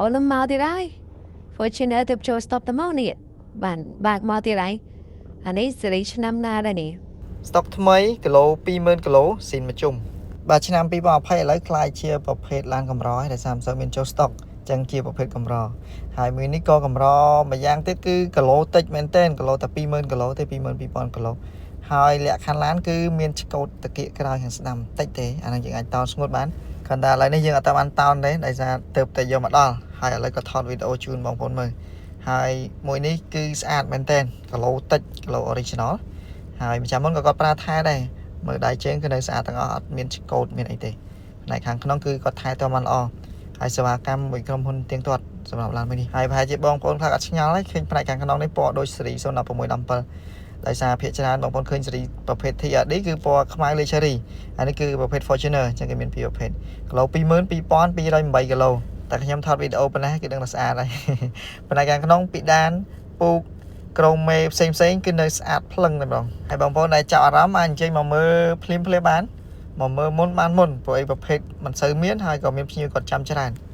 អូលមកទៀតហើយ Fortuner ទៅចូល stop ទៅមកនេះបានបើកមកទៀតហើយអានេះសេរីឆ្នាំណាដែរនេះ? ស្តុកថ្មីគីឡូ20000គីឡូស៊ីនមួយជុំបាទឆ្នាំ2020ឥឡូវក្លាយជាប្រភេទឡានកម្រហើយដោយសារមិនសូវមានចូលស្តុកចឹងជាប្រភេទកម្រហើយមួយនេះក៏កម្រមួយយ៉ាងទៀតគឺគីឡូតិចមែនទែនគីឡូតែ20000គីឡូទេ22000គីឡូហើយលក្ខខណ្ឌឡានគឺមានឆ្កូតតាគៀកក្រោយខាងស្ដាំតិចទេអាហ្នឹងយើងអាចតោនស្ងួតបានគ្រាន់តែឥឡូវនេះយើងអត់តាមបានតោនទេដោយសារទៅតែយកមកដល់ហើយឥឡូវក៏ថតវីដេអូជូនបងប្អូនមើលហើយមួយនេះគឺស្អាតមែនទែនគីឡូតិចគីឡូ original ហើយម្ចាំមុនក៏គាត់ប្រើថែដែរមើលដៃជើងគឺនៅស្អាតទាំងអស់អត់មានឆ្កូតមានអីទេផ្នែកខាងក្នុងគឺគាត់ថែទាំបានល្អហើយសេវាកម្មមួយក្រុមហ៊ុនទៀងទាត់សម្រាប់ឡានមួយនេះហើយប្រហែលជាបងប្អូនខ្លះអត់ឆ្ងល់ទេឃើញផ្នែកខាងក្នុងនេះពណ៌ដូចស៊េរី016 17ដោយសារភាគច្រើនបងប្អូនឃើញស៊េរីប្រភេទ TRD គឺពណ៌ខ្មៅលេ Cherry ហើយនេះគឺប្រភេទ Fortuner អញ្ចឹងគេមានពីរប្រភេទគីឡូ22208គីឡូតែខ្ញុំថតវីដេអូប៉ុណ្ណេះគឺដឹងថាស្អាតហើយ ផ្នែកខាងក្នុងពីដានពូក ក្រមមេផ្សេងផ្សេងៗគឺនៅស្អាតភ្លឹងតែម្ដងហើយបងប្អូនដែលចាប់អារម្មណ៍អាចអញ្ជើញមកមើលភ្លាមភ្លាមបានមកមើលមុនបានមុនព្រោះអីប្រភេទមិនសូវមានហើយក៏មានភ្ញៀវគាត់ចាំច្រើន។